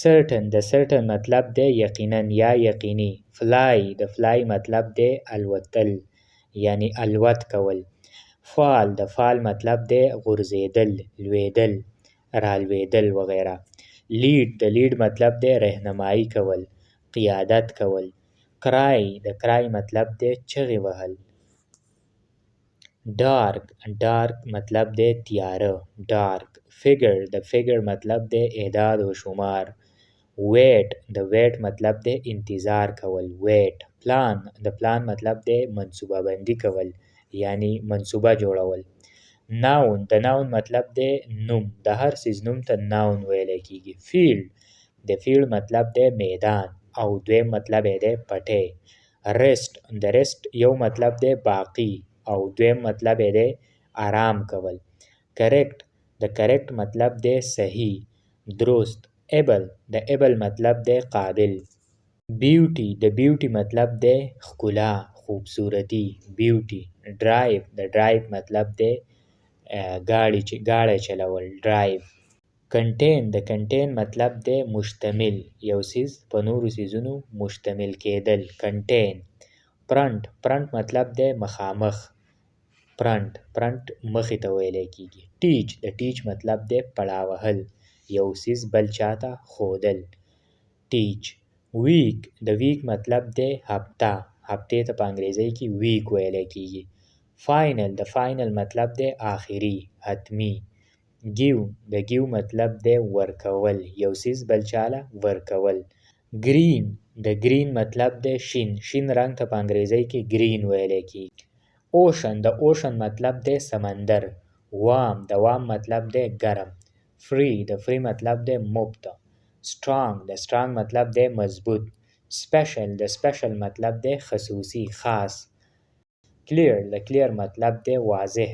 Certain، د certain مطلب دی یقینا یا یقیني. Fly، د fly مطلب دی الوتل، یعنی الوت کول. Fall، د fall مطلب دی غورځېدل، لوېدل، رالوېدل وغیره. Lead، د lead مطلب دی رهنمایي کول، قیادت کول. Cry، د cry مطلب دی چغې وهل. Dark، dark مطلب دی تیاره، dark. Figure، د figure مطلب دی اعداد و شمار. Wait، د wait مطلب دی انتظار کول، wait. Plan، د plan مطلب دی منصوبه بندي کول، یعنی منصوبه جوړول. Noun، د noun مطلب دی نوم، د هر څیز نوم ته noun ویل کیږي. Field، د field مطلب دی میدان او دویم مطلب یې دی پټی. Rest، د rest یو مطلب دی باقی او دویم مطلب یې دی آرام کول. Correct، د correct مطلب دی صحیح، درست. Able، د able مطلب دی قابل. Beauty، د beauty مطلب دی ښکلا، خوبصورتي، beauty. Drive، د drive مطلب دی ګاډی، ګاډی چلول، drive. Contain، د contain مطلب دی مشتمل، یو څیز په نورو څیزونو مشتمل کېدل، contain. Front، front مطلب دی مخامخ، front، front مخې ته ویل کېږي. Teach، د teach مطلب دی پړاوهل، یو څیز بل چاته ښودل، teach. Week، د week مطلب دی هفته، هفتې ته په انګریزۍ کې week ویل کېږي. Final، د final مطلب دی آخري، حتمي. Give، د give مطلب دی ورکول، یو څیز بل چاله ورکول. Green، د green مطلب دی شین، شین رنګ ته په انګریزۍ کې green ویل کېږي. Ocean، د ocean مطلب دی سمندر. Warm، د warm مطلب دی ګرم. Free، د free مطلب دی مفت. Strong، د strong مطلب دی مضبوط. Special، د special مطلب دی خصوصي، خاص. Clear، د clear مطلب دی واضح.